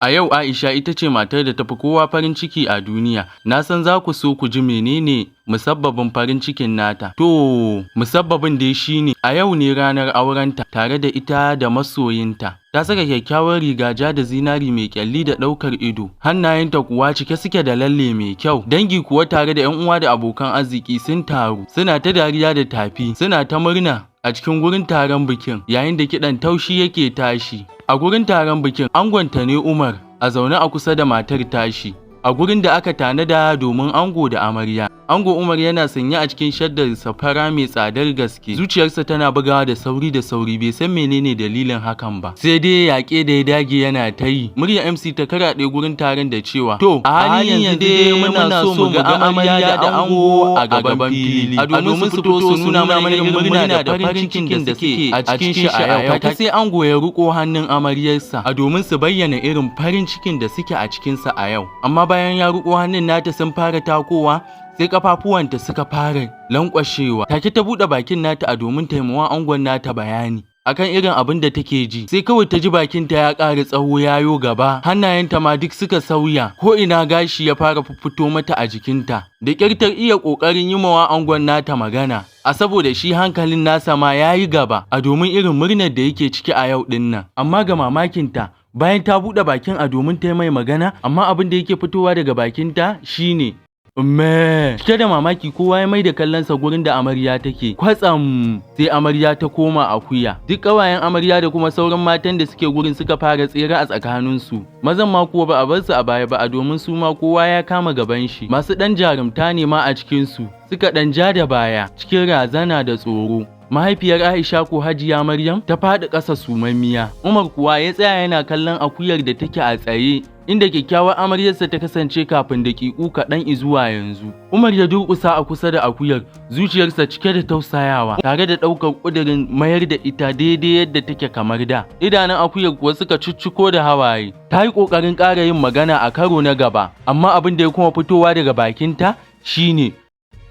A yau Aisha ita ce matar da ta fi kowa farin ciki a duniya. Na san za ku so ku ji menene musabbabin farin cikin nata. To, musabbabin dai shi ne a yau ne ranar aurenta tare da ita da masoyinta. Ta saka kyakkyawar riga ja da zinari mai ƙyalli da ɗaukar ido, hannayenta kuwa cike suke da lalle mai kyau. Dangi kuwa tare da 'yan uwa da abokan arziki sun taru, suna ta dariya da tafi, suna ta murna a cikin gurin taron bikin yayin da kiɗan taushi yake tashi. A gurin taron bikin, angonta ne Umar a zaune a kusa da matar tashi, a gurin da aka tanada domin ango da amarya. Ango Umar yana sanye a cikin shaddar safara mai tsadar gaske. Zuciyarsa tana bugawa da sauri da sauri, bai san menene dalilin hakan ba. Sai dai yaƙe da ya dage yana ta yi. Muryar MC ta karaɗe gurin taron da cewa, "To, a halin yanzu dai muna so mu ga amarya da ango a gaban fili, a domin su fito su nuna mana irin murna da farin cikin da suke a cikin shi a yau." Take sai ango ya riƙo hannun amaryarsa a domin su bayyana irin farin cikin da suke a cikinsa a yau. Amma bayan ya riƙo hannun nata sun fara takowa, sai kafafuwanta suka fara lankwashewa. Take ta buɗe bakin nata a domin ta yi wa angon nata bayani akan irin abin da take ji. Sai kawai ta ji bakinta ya ƙara tsawo, yayo gaba, hannayenta ma duk suka sauya, ko ina gashi ya fara fito mata a jikinta. Da ƙyar ta iya ƙoƙarin yi wa angon nata magana, a saboda shi hankalin nasa ma ya yi gaba a domin irin murnar da yake ciki a yau ɗin nan. Amma ga mamakinta, bayan ta buɗe bakin a domin ta yi mai magana, amma abin da yake fitowa daga bakinta shine "Me." Cike da mamaki kowa ya mai da kallonsa gurin da amarya take. Kwatsam sai amarya ta koma akuya. Duk ƙawayen amarya da kuma sauran matan da suke gurin suka fara tsere a tsakaninsu. Mazan ma kuwa ba a bar su a baya ba, a domin su ma kowa ya kama gaban shi. Masu ɗan jarumta ne ma a cikinsu suka ɗan ja da baya cikin razana da tsoro. Mahaifiyar Aisha ko, Hajiya Maryam, ta faɗi ƙasa sumammiya. Umar kuwa ya tsaya yana kallon akuyar da take a tsaye inda kyakkyawar amaryarsa ta kasance kafin daƙiƙu kaɗan izuwa yanzu. Umar ya durƙusa a kusa da akuyar, zuciyarsa cike da tausayawa, tare da ɗaukar ƙudurin mayar da ita daidai yadda take kamar da. Idanun akuyar kuwa suka cicciko da hawaye. Ta yi ƙoƙarin ƙara yin magana a karo na gaba, amma abin da ya kuma fitowa daga bakinta shine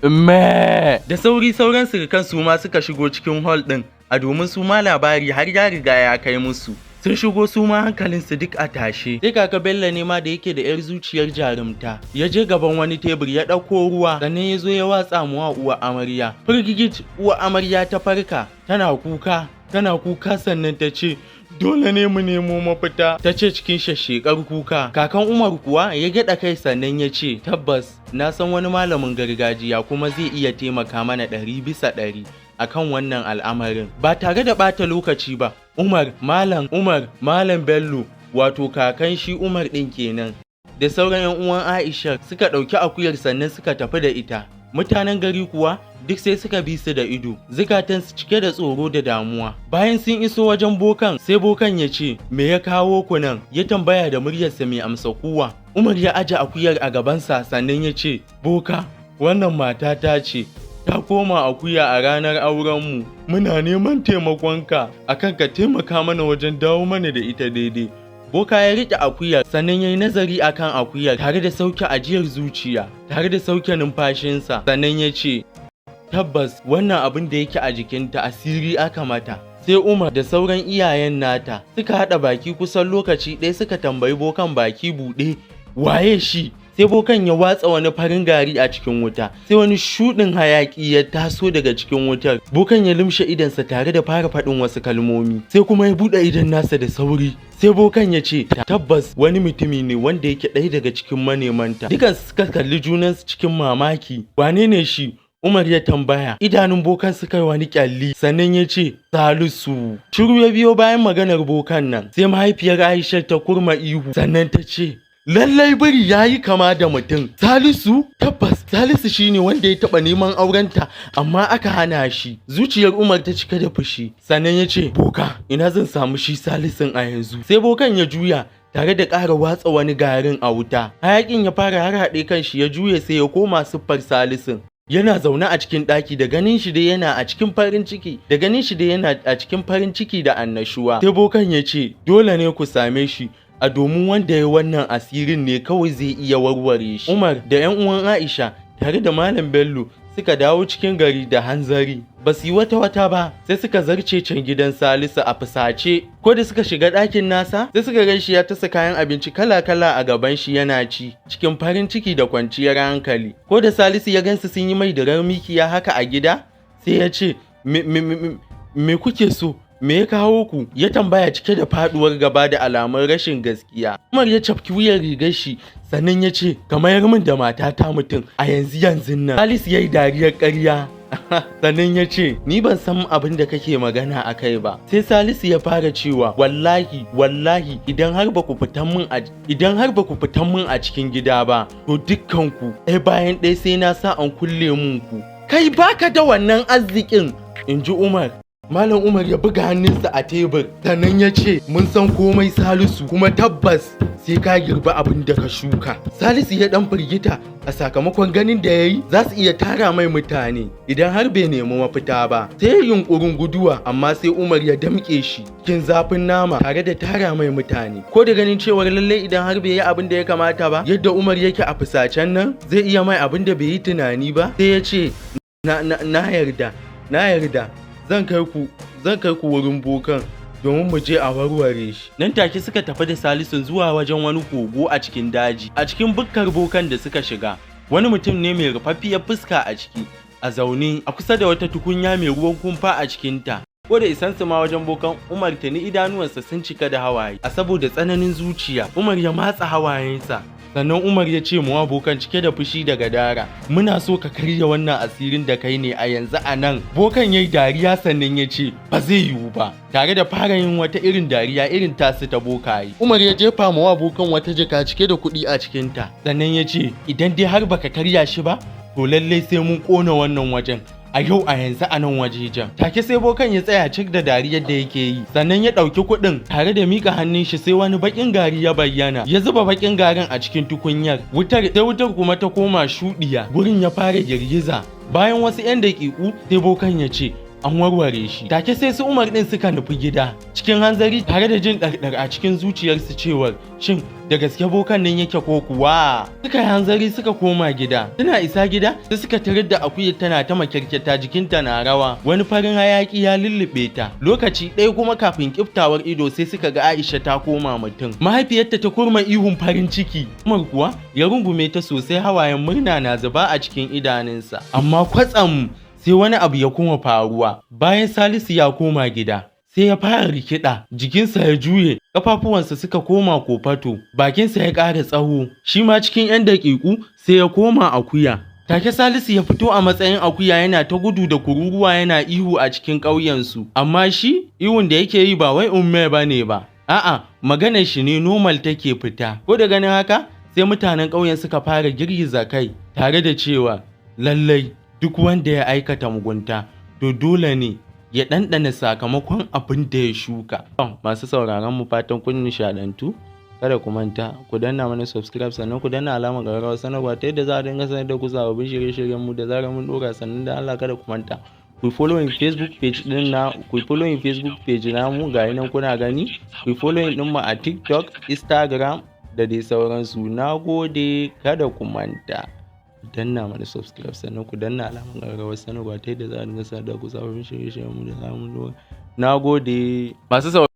"Me." Da sauri sauran surukan su ma suka shigo cikin hall ɗin, a domin su ma labari har ya riga ya kai musu. Sun shigo su ma hankalinsu duk a tashe. Sai kaka Bello ne ma da yake da 'yar zuciyar jarumta, ya je gaban wani tebur ya ɗauko ruwa, sannan ya zo ya watsa muwa uwa amarya. Firgigit uwa amarya ta farka, tana kuka, tana kuka, sannan ta ce, "Dole ne mu nemo mafita," ta ce cikin shashshekar kuka. Kakan Umar kuwa ya gyaɗa kai, sannan ya ce, "Tabbas na san wani malamin gargajiya, kuma zai iya taimaka mana 100% akan wannan al'amarin." Ba tare da ɓata lokaci ba, Umar, Malam Umar, Malam Bello, wato kakan shi Umar ɗin kenan, da sauran 'yan uwan Aisha suka ɗauki akuyar, sannan suka tafi da ita. Mutanen gari kuwa duk sai suka bi su da ido, zukatansu cike da tsoro da damuwa. Bayan sun iso wajen bokan, sai bokan ya ce, "Me ya kawo ku nan?" ya tambaya da muryarsa mai amsa kuwa. Umar ya aje akuyar a gabansa, sannan ya ce, "Boka, wannan matata ce, ta koma akuya a ranar aurenmu. Muna neman taimakonka akan ka taimaka mana wajen dawo mana da ita daidai." Boka ya riƙe akuyar, sannan ya yi nazari akan akuyar tare da sauke ajiyar zuciya, tare da sauke numfashinsa, sannan ya ce, "Tabbas wannan abin da yake a jikinta asiri aka mata." Sai Umar da sauran iyayen nata suka haɗa baki kusan lokaci ɗaya suka tambayi bokan baki buɗe, "Waye shi?" Sai bokan ya watsa wani farin gari a cikin wuta, sai wani shuɗin hayaƙi ya taso daga cikin wutar. Bokan ya lumshe idonsa tare da fara faɗin wasu kalmomi, sai kuma ya buɗe idon nasa da sauri. Sai bokan ya ce, "Tabbas wani mutumi ne wanda yake ɗaya daga cikin manemanta." Dukansu suka kalli junansu cikin mamaki. "Wane ne shi?" Umar ya tambaya. Idanun bokan suka yi wani kyalli, sannan ya ce, "Salisu." Shiru ya biyo bayan maganar bokan nan. Sai mahaifiyar Aisha ta kurma ihu, sannan ta ce, "Lallai biri ya yi kama da mutum. Salisu, tabbas Salisu shine wanda ya taɓa neman aurenta amma aka hana shi." Zuciyar Umar ta cika da fushi, sannan ya ce, "Boka, ina zan samu shi Salisun a yanzu?" Sai bokan ya juya tare da ƙara watsa wani garin a wuta. Hayaƙin ya fara harhaɗe kanshi, ya juye, sai ya koma siffar Salisun. Yana zaune a cikin ɗaki, da ganin shi dai yana a cikin farin ciki, da ganin shi dai yana a cikin farin ciki da annashuwa. Sai bokan ya ce, "Dole ne ku same shi, a domin wanda ya wannan asirin ne kawai zai iya warware shi." Umar da 'yan uwan Aisha tare da Malam Bello Suka dawo cikin gari da hanzari. Ba su yi wata wata ba, sai suka zarce can gidan Salisu a fusace. Ko da suka shiga ɗakin nasa, sai suka gan shi ya tasa kayan abinci kala-kala a gaban shi yana ci, cikin farin ciki da kwanciyar hankali. Ko da Salisu ya gansu sun yi mai dirar mikiya haka a gida, sai ya ce, "Me kuke so? Me ya kawo ku?" Ya tambaya cike da faduwar gaba da alamun rashin gaskiya. Umar ya cafki wuyan rigar shi, sannan ya ce, "Ka mayar min da matata mutum a yanzu yanzun nan." Salisu ya yi dariyar ƙarya, sannan ya ce, "Ni ban san abin da kake magana a kai ba." Sai Salisu ya fara cewa, "Wallahi, wallahi, idan har ba ku fitan min a cikin gida ba, to dukkanku ɗaya bayan ɗaya sai na sa an kulle mun ku." "Kai baka da wannan arzikin," in ji Umar. Malam Umar ya buga hannunsa a tebur, sannan ya ce, "Mun san komai, Salisu, kuma tabbas sai ka girbi abin da ka shuka." Salisu ya dan firgita a sakamakon ganin da ya yi za su iya tara mai mutane idan har bai nemi mafita ba. Sai ya yunkurin guduwa, amma sai Umar ya damƙe shi cikin zafin nama tare da tara mai mutane. Ko da ganin cewar lallai idan har bai yi abin da ya kamata ba, yadda Umar yake a fusacen nan, zai iya mai abin da bai yi tunani ba. Sai ya ce, "Na yarda, na yarda. Zan kai ku wurin bokan domin mu je a warware shi." Nan take suka tafi da Salisun zuwa wajen wani kogo a cikin daji. A cikin bukkar bokan da suka shiga, wani mutum ne mai rufaffiyar fuska a ciki, a zaune a kusa da wata tukunya mai ruwan kumfa a cikinta. Ko da isansu ma wajen bokan, Umar tuni idanuwansa sun cika da hawaye, a saboda tsananin zuciya. Umar ya matsa hawayensa. Sannan Umar ya ce wa bokan cike da fushi da gadara, "Muna so ka karya wannan asirin da kai ne a yanzu a nan." Bokan ya yi dariya, sannan ya ce, "Ba zai yiwu ba," tare da fara yin wata irin dariya irin tasu ta bokaye. Umar ya jefa ma wa bokan wata jaka cike da kuɗi a cikinta. Sannan ya ce, "Idan dai har baka karya shi ba, to lallai sai mun ƙona wannan wajen a yau, a yanzu, a nan wajejen." Take sai bokan ya tsaya cik da dariyar da yake yi, sannan ya ɗauki kuɗin tare da mika hannun shi, sai wani baƙin gari ya bayyana. Ya zuba baƙin garin a cikin tukunyar wutar, sai wutar kuma ta koma shuɗiya. Gurin ya fara girgiza. Bayan wasu 'yan daƙiƙu, sai bokan ya ce an warware shi. Take sai su Umar ɗin suka nufi gida cikin hanzari tare da jin ɗarɗar a cikin zuciyarsu cewar shin da gaske bokan nan yake ko kuwa. Suka yi hanzari suka koma gida. Suna isa gida, sai suka tarar da akuyar tana ta makyarkyata, jikinta na rawa, wani farin hayaki ya lullube ta. Lokaci ɗaya kuma, kafin kiftawar ido, sai suka ga Aisha ta koma mutum. Mahaifiyarta ta kurma ihun farin ciki. Umar kuwa ya rungume ta sosai, hawayen murna na zuba a cikin idanunsa. Amma kwatsam sai wani abu ya kuma faruwa. Bayan Salisu ya koma gida, sai ya fara rikida, jikinsa ya juye, kafafuwansa suka koma kofato, bakinsa ya ƙara tsawo, shi ma cikin 'yan daƙiƙu sai ya koma akuya. Take Salisu ya fito a matsayin akuya, yana ta gudu da kururuwa, yana ihu a cikin ƙauyensu. Amma shi ihun da yake yi ba wai umme ba ne ba, a'a, maganar shi ne normal take fita. Ko da ganin haka, sai mutanen ƙauyen suka fara girgiza kai tare da cewa lallai duk wanda ya aikata mugunta, to dole ne ya ɗanɗana sakamakon abin da ya shuka. Masu sauraron mu, fatan kun nishaɗantu. Kada ku manta ku danna mana subscribe, sannan ku danna alamar ƙararrawar sanarwa ta yadda za a dinga sanar da ku sababbin shirye-shiryen mu da zarar mun ɗora. Sannan da Allah kada ku manta ku following Facebook page din na, ku following Facebook page namu, ga nan kuna gani. Ku following din mu a TikTok, Instagram da dai sauransu. Na gode. Kada ku manta danna mana subscribe, sannan ku danna alamar ƙararrawar sanarwa ta yadda za a dinga sanar da ku sababbin shirye-shiryen mu da zarar mun ɗora. Na gode masu.